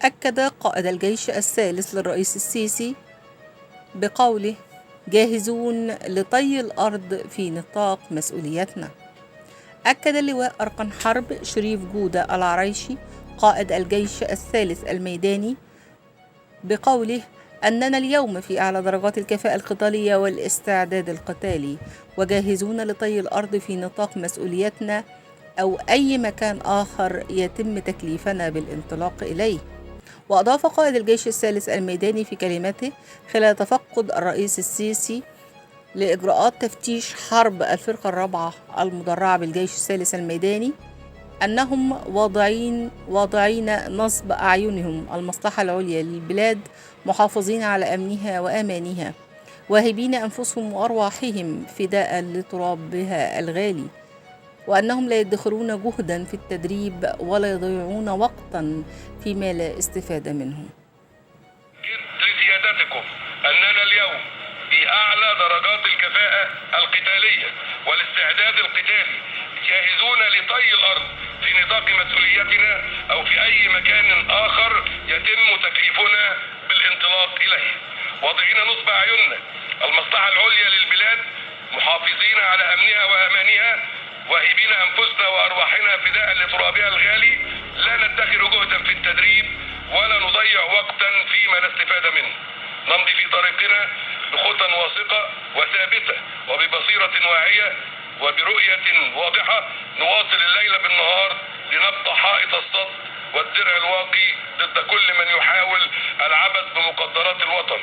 أكد قائد الجيش الثالث للرئيس السيسي بقوله: جاهزون لطي الأرض في نطاق مسؤوليتنا. أكد اللواء أركان حرب شريف جودة العريشي قائد الجيش الثالث الميداني بقوله: أننا اليوم في أعلى درجات الكفاءة القتالية والاستعداد القتالي، وجاهزون لطي الأرض في نطاق مسؤوليتنا أو أي مكان آخر يتم تكليفنا بالانطلاق إليه. وأضاف قائد الجيش الثالث الميداني في كلمته خلال تفقد الرئيس السيسي لإجراءات تفتيش حرب الفرقة الرابعة المدرعة بالجيش الثالث الميداني أنهم واضعين نصب أعينهم المصلحة العليا للبلاد، محافظين على أمنها وأمانها، واهبين أنفسهم وأرواحهم فداء لترابها الغالي، وأنهم لا يدخرون جهدا في التدريب ولا يضيعون وقتا فيما لا استفادة منه. لسيادتكم أننا اليوم في أعلى درجات الكفاءة القتالية والاستعداد القتالي، جاهزون لطي الأرض في نطاق مسؤوليتنا أو في أي مكان آخر يتم تكليفنا بالانطلاق إليه، واضعين نصب أعيننا المصلحة العليا للبلاد، محافظين على أمنها وأمانها، واهبين أنفسنا وأرواحنا فداء لترابها الغالي، لا ندخر جهدا في التدريب ولا نضيع وقتا فيما لا استفادة منه. نمضي في طريقنا بخطى واثقة وثابتة وببصيرة واعية وبرؤية واضحة، نواصل الليل بالنهار لنبقى حائط الصد والدرع الواقي ضد كل من يحاول العبث بمقدرات الوطن.